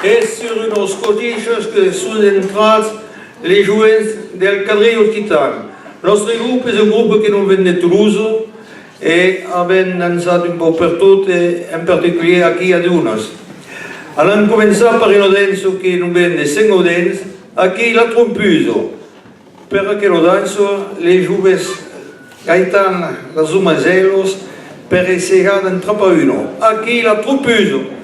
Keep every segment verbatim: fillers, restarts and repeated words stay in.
E sus unas cotichas que son entrats les jovens del Cadrilh Occitan. Nòstre grop es un grop que nos ven de Tolosa e avèm dançat un pauc pertot, e en particulièr aquí a Donas. Anam començar per una dança que nos ven de Sent Gaudens, aquí la Trompusa. Per aquela dança, les joves gaitan las domaselas per essajar d'en trapar una. Aquí la Trompusa.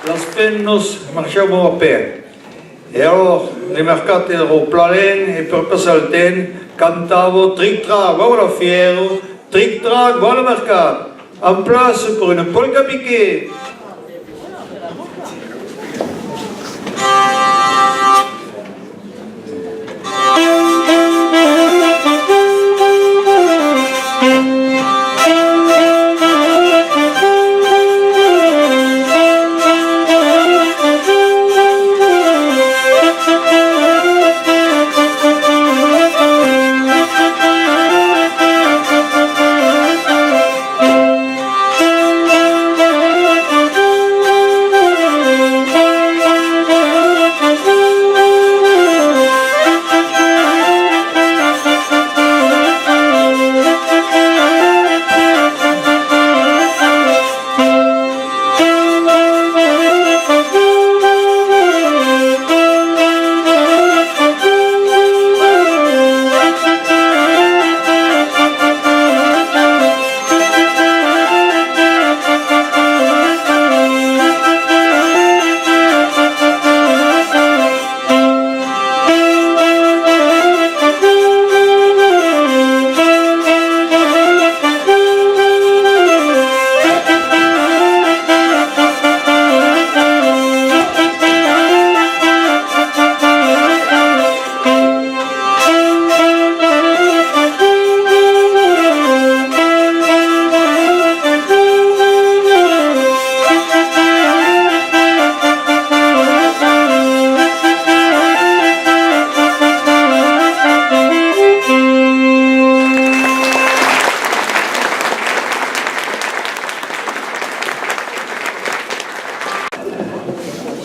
Las femnas marchavan a pè. E alòr, le mercat èra plan plen e per passar el temps, cantava: tric-trac, vau a la fièra, tric-trac, vau al mercat. En plaça per una polca piquet.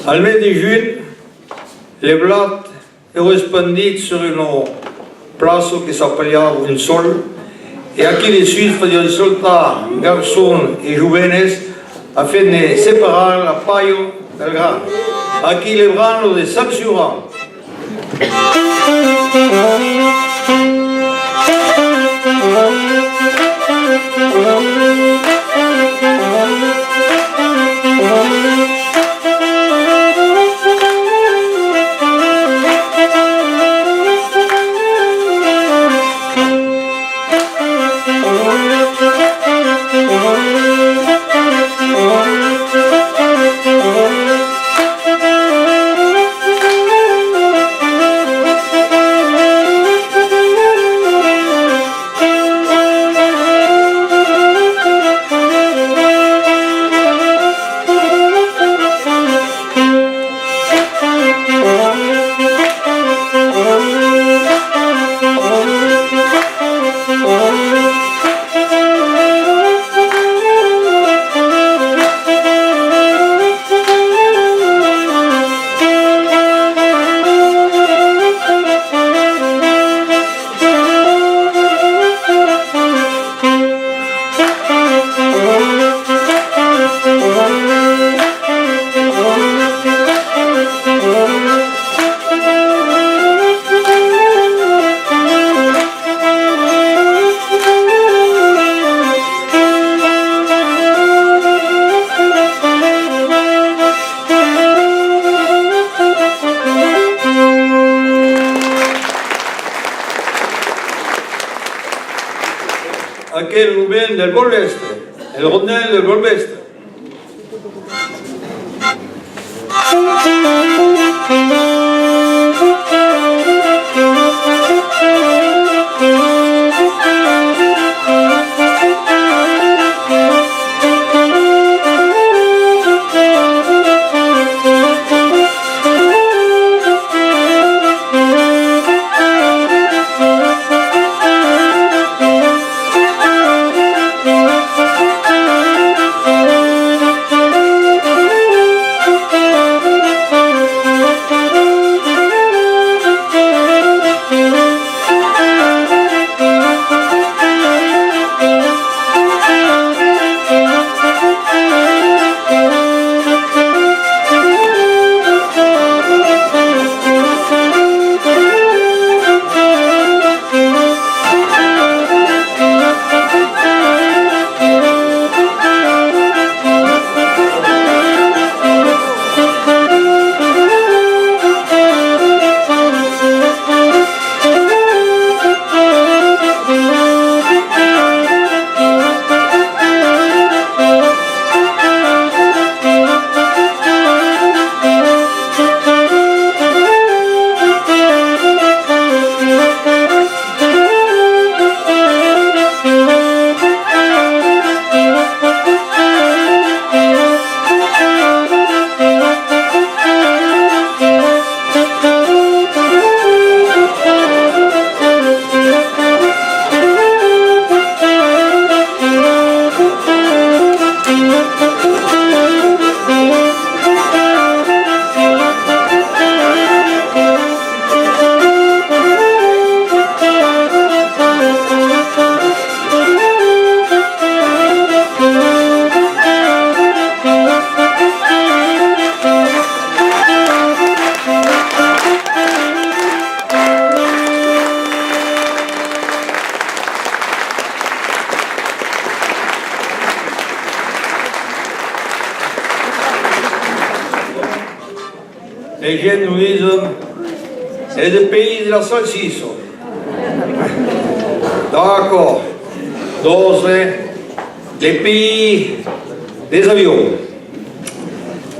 Al mes de junh, le blat èra espandit sur una plaça que s'apelava un sol, e aquí dessús fasián saltar garçons e jovenes afin de separar la palha del gran. Aquí le branle de Sant Ciuran. Aquel lo vent del Volvèstre, el rondèl del Volvèstre. Les gents nos disen: es de país de la salsissa. D'acòrd. Dos, eh, le país des avions.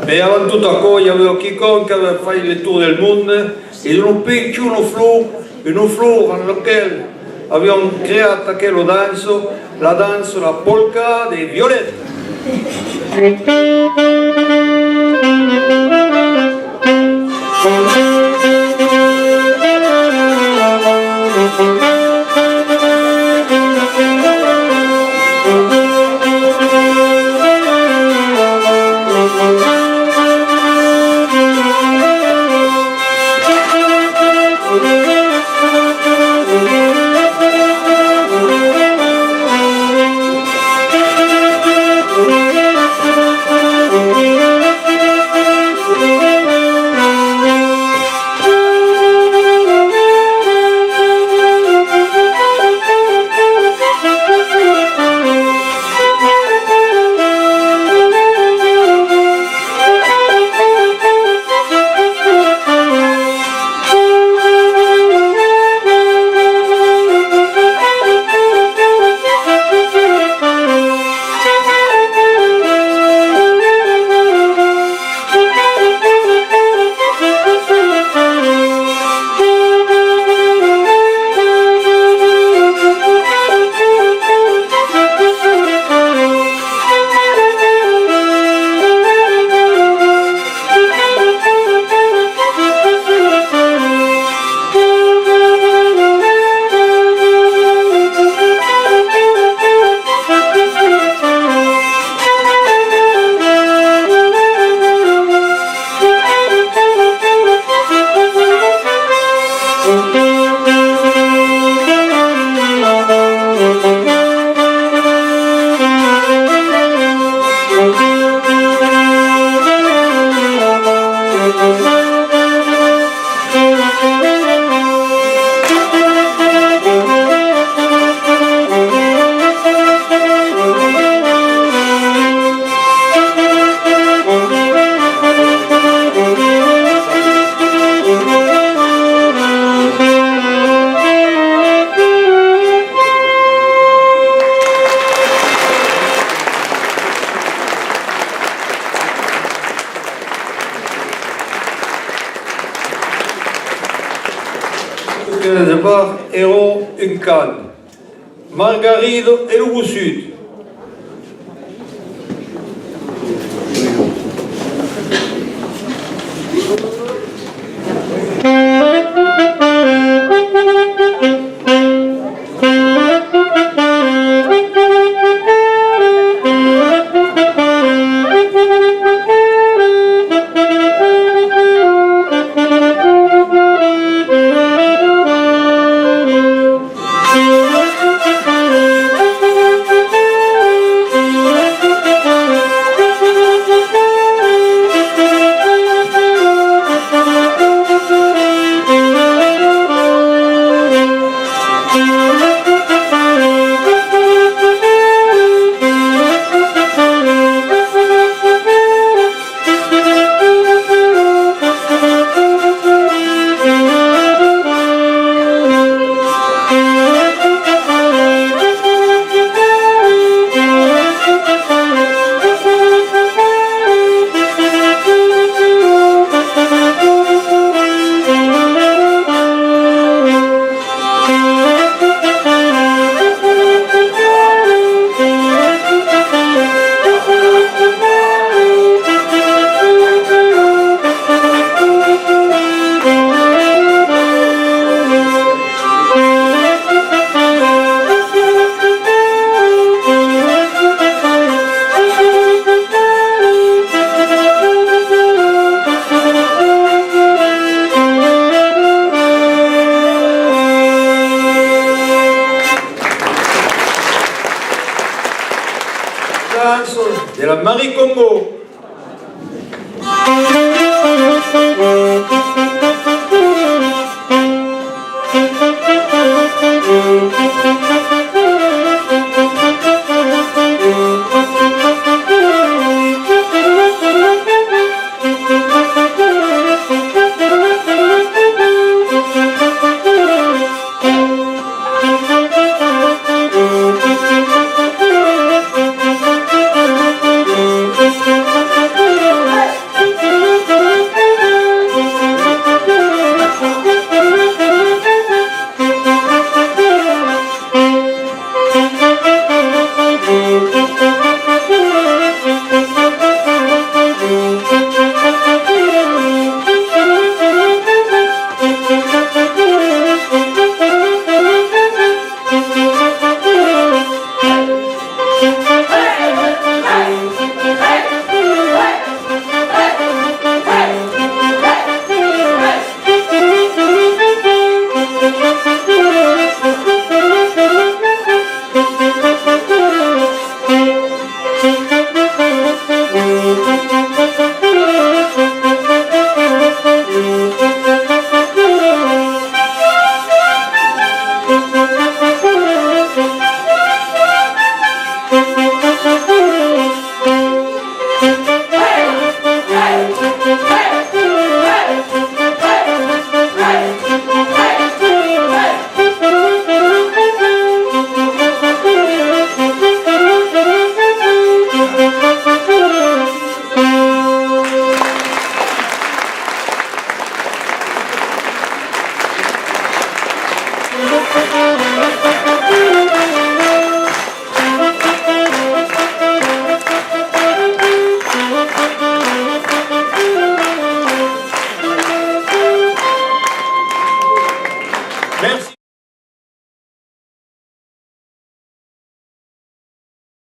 Mès avant tot aquò, i aviá quicòm qu'aviá fait le torn del monde, es una pichona flor, una flor amb laqual avián creat aquela dança, la dança, la polca de Violeta. Depart èra un can. Margarida e lo bossut. Dança de la Marie Congo.